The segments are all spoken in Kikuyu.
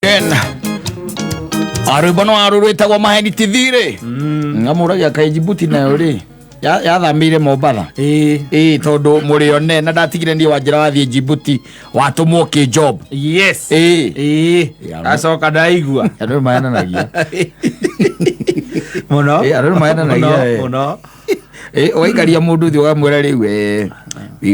Again. Rwĩmbo no arũ rwĩtagwo maheni ti thirĩ ngamũragia kaĩ Djibouti nayo rĩ yathamĩire Mombatha. Ĩĩ. Ĩĩ, tondũ mũrĩone na ndatigire niĩ wanjĩra wathiĩ Djibouti watũmwo kĩ job. Yes. Ĩĩ. Ĩĩ. Ya, Acoka ndaigua. Andũ nĩ mahenanagia. Mũno. Ĩĩ, andũ nĩ mahenanagia, Mũno, ĩ. mũno. Ĩĩ, ũgaikaria mũndũ thĩ ũkamwĩra rĩu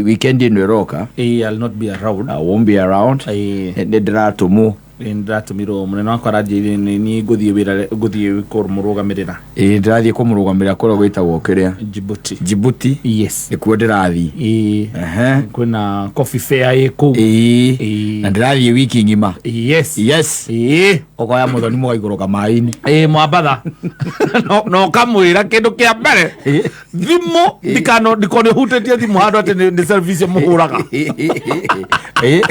weekend ĩno ĩroka. Ĩĩ, I'll not be around. I won't be around. Ĩĩ. Nĩ ndĩratũmwo. Nĩ ndĩratũmirwo mũnene wakwa aranjĩrire nĩ niĩ ngũthiĩ wĩra ngũthiĩ kũmũrũgamĩrĩra. Ĩĩ, ndĩrathiĩ kũmũrũgamĩrĩra kũrĩa gwĩtagwo kĩrĩa Djibouti. Djibouti. Yes. Nĩkuo ndĩrathiĩ. Ĩĩ. Ehe. Kwĩna coffee fair ĩ kũu. Ĩĩ. Ĩĩ. Na ndĩrathiĩ wiki ng'ima. Yes. Yes. Ĩĩ. Ũkoya mũthoni mũgaikũrũka maĩ-inĩ. Ĩĩ mwambatha. No ũkamwĩra kĩndũ kĩa mbere. Ĩĩ. Thimũ ndikano ndikone hutĩtie thimũ handũ atĩ nĩ service mũhũraga. Ĩĩ.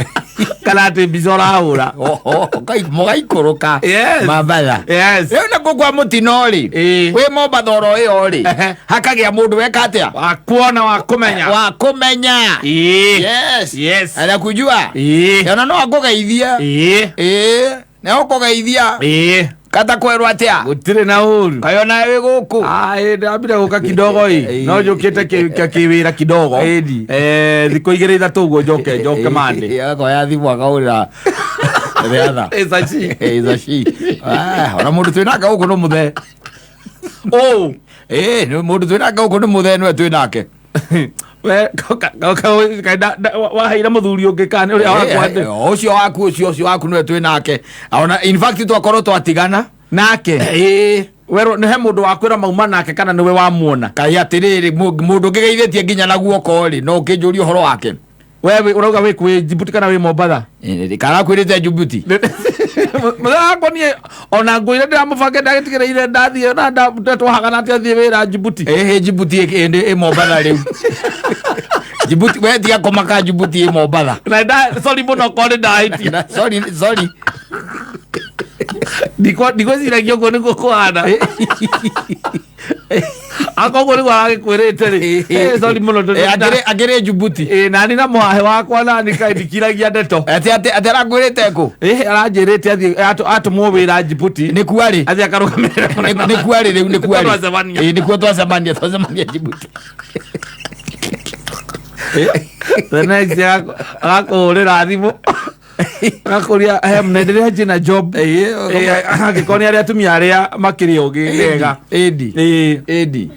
Kana atĩ mbica ũrahũra. Oho, mũgaikũrũka. Yes. Mambatha. Yes. Rĩu nakuo kwa mũtino rĩ. Ĩĩ. Wĩ Mombatha oro ĩyo rĩ. Ehe. Hakagĩa mũndũ weka atĩa? Wa kuona wa kũmenya. Wa kũmenya. Ĩĩ. Yes. Yes. Anakujua. Ĩĩ. Ona no akũgeithie. Ĩĩ. Ĩĩ. Nĩ ũkũgeithia. Ĩĩ. Kata kwerwo atĩa? Gũtirĩ na ũru. Kaĩ onawe wĩ gũkũ? Aĩ, ndambire gũka kidogo ĩ. No njũkĩte kĩwĩra kidogo. Ĩni. Eh, thikũ igĩrĩ ithatũ ũguo njoke njoke mande. Ĩĩ, akoya thimũ akahũrĩra the other. Ĩcaci. Ĩĩ, icaci. Ah, ona mũndũ twĩ nake gũkũ nĩ mũthee. Ũ. Ĩĩ, nĩ mũndũ twĩ nake gũkũ nĩ mũthee nĩwe twĩ nake. We waheire mũthuri ũngĩ kana nĩ ũrĩa wakwa Ĩĩ, ũcio waku ũcio waku nĩwe twĩ nake. Ona in fact twakorwo twatigana. Nake. Ĩĩ. Werwo nĩ he mũndũ wakwĩra mauma nake kana nĩwe wamuona. Kaĩ atĩrĩrĩ, mũndũ ũngĩgeithĩtie nginya na guoko rĩ, no ũkĩnjũrie ũhoro wake. We ũrauga wĩ kwĩ Djibouti kana wĩ Mombatha? Ĩĩ, kana kwĩrĩte Djibouti. Mũthenya wakwa niĩ ona ngũire ndĩramũbange ndagĩtigĩrĩire ndathiĩ na twahagana atĩ athiĩ wĩra Djibouti. Ĩhĩ, Djibouti ĩ Mombatha rĩu. Djibouti, we tiga kũmaka Djibouti ĩ Mombatha. Na sorry mũno korwo nĩ ndahĩtia. Na, sorry, sorry. Ndigwĩciragia ũguo nĩguo kũhana. Akorwo ũguo nĩguo aragĩkwĩrĩte rĩ. Sorry mũno tondũ Ĩ, akĩrĩ Djibouti. Ĩ, nani na mũhahe wakwa nani kaĩ ndikiragia ndeto. Atĩ arakwĩrĩte kũ? Ĩ, aranjĩrĩte athiĩ atũmwo wĩra Djibouti. Nĩ kuo arĩ? Athiĩ akarũgamĩrĩra mũnene. Nĩ kuo arĩ rĩu, nĩ kuo arĩ. Twacemania. Ĩ, nĩkuo twacemania Djibouti. The next agakũhũrĩra thimũ agakũria he mnaendelea je na job. Angĩkorwo nĩ arĩa atumia arĩa makĩrĩ ogĩ ega. Ĩndi. Ĩ. Ĩndi.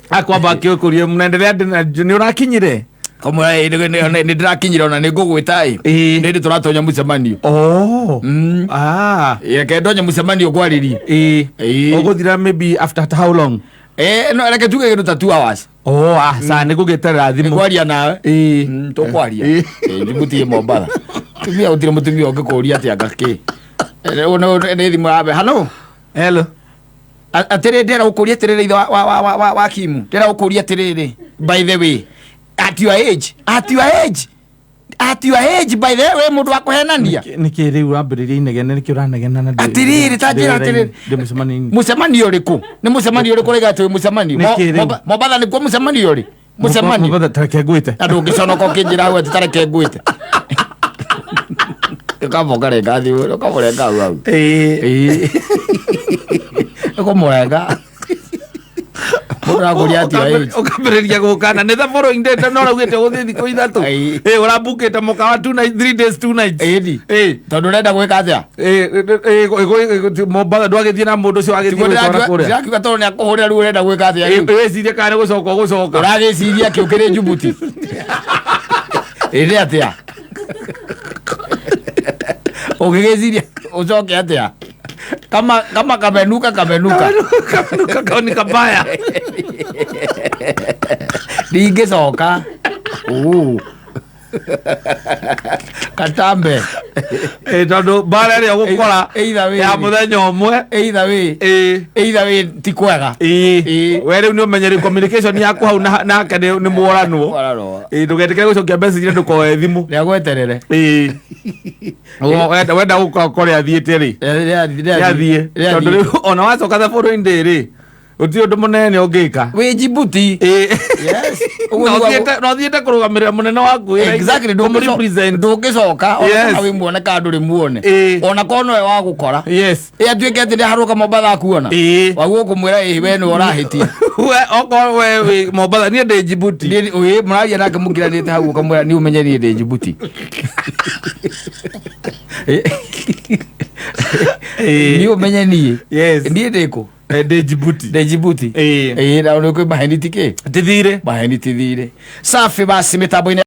Akwamba akĩkũria mnaendelea je na nĩ ũrakinyire? Kamwĩra, ĩ, nĩ ndĩrakinyire ona nĩ ngũgwĩta ĩ. Ĩ. Nĩ ndĩ tũratonya mũcemanio. Oh. Ah. Reke ndonye mũcemanio ngwarĩrie. Ĩ. Ĩ. Ũgũthira maybe after how long? No reke tuge kĩndũ ta 2 hours. Oh, ah, saa nĩ ngũgĩterera thimũ. Nĩngwaria nawe. Ĩ. Tũkwaria. Ĩ. Ĩ, Djibouti ĩ Mombatha. Tumia gũtirĩ mũtumia ũngĩkũria atĩ anga kĩ. Rĩu nĩ thimũ yabe. Hello. Hello. Atĩrĩ ndĩrenda gũkũria atĩrĩrĩ ithe wa Kimu. Ndĩrenda gũkũria atĩrĩrĩ. By the way, at your age, at your age, at your age, by the way, mũndũ wa kũhenania. Nĩkĩ rĩu wambĩrĩria inegene nĩkĩ ũranegena na Atĩrĩrĩ, ta njĩra atĩrĩrĩ. ndĩ mũcemanio-inĩ. Mũcemanio ũrĩkũ? Nĩ mũcemanio ũrĩkũ ũraiga atĩ wĩ mũcemanio? Nĩkĩ rĩu? Mombatha nĩkuo mũcemanio ũrĩ? Mũcemanio. Mombatha tareke ngwĩte. Na ndũngĩconoka ũkĩnjĩra hau atĩ tareke ngwĩte. Ũkamba ũkarenga thimũ, ũkamũrenga hau hau. Ĩĩ. Ĩĩ. Ũkũmũrenga. Mũndũ arakũria atĩ your age. Ũkambĩrĩria gũka na nĩ the following day no ũraugĩte ũgũthiĩ thikũ ithatũ. Ĩĩ. Ĩĩ, ũrambukĩte mũkawa 2 nights, 3 days, 2 nights. Ĩni. Ĩĩ. Tondũ ũrenda gwĩka atĩa? Ĩĩ, ĩĩ, ĩĩ, Mombatha ndwagĩthiĩ na mũndũ ũcio wagĩthiĩ Tiguo gwĩtwara kũrĩa. ndĩrakiuga tondũ nĩ akũhũrĩra rĩu ũrenda gwĩka atĩa Ĩĩ, rĩu? wĩcirie kana nĩ gũcoka ũgũcoka. Ũragĩciria kĩ ũkĩrĩ Djibouti? Ĩ nĩ atĩa? Ũngĩgĩciria ũcoke atĩa? Kama kamenuka kamenuka. Kamenuka kau ni kabaya. Ndingĩcoka. Uu. Katambe. Ĩĩ, tondũ mbara ĩrĩa ũgũkora Either way. ya mũthenya ũmwe. Either way. Ĩĩ. Either way ti kwega. Ĩĩ. Ĩĩ. We rĩu nĩ ũmenye rĩu communication yaku hau nake nĩ mworanwo. Mworanwo. Ĩĩ, ndũgetĩkĩre gũcokia message na ndũkoe thimũ. Nĩ agweterere. Ĩĩ. Wenda gũka kũrĩa athiĩte rĩ. Nĩathiĩ. Tondũ rĩu ona wacoka the following day rĩ. Gũtirĩ ũndũ mũnene ũngĩka. Wĩ Djibouti. Yes. Ũguo Na nĩguo- ũthiĩte na ũthiĩte kũrũgamĩrĩra mũnene waku wĩra-inĩ, Exactly, kũmũ-represent. ndũngĩcoka ona Yes. kana wĩ muone kana ndũrĩ muone. Ona korwo nowe wa gũkora. Ĩ atuĩke atĩ nĩharũka Mombatha akuona. Waguo ũkũmwĩra ĩ we nĩwe ũrahĩtia. We okorwo we wĩ Mombatha, niĩ ndĩ Djibouti. Ĩ mũraria nake mũkiranĩte hau ũkamwĩra niĩ ũmenye niĩ ndĩ Djibouti. Niĩ ũmenye niĩ. Niĩ ndĩ kũ? Ndĩ Djibouti. Ndĩ Djibouti. Ĩ na nĩ kwĩ maheni ti kĩ? Ti thirĩ. Maheni ti thirĩ. Safi basi mĩtambo-inĩ.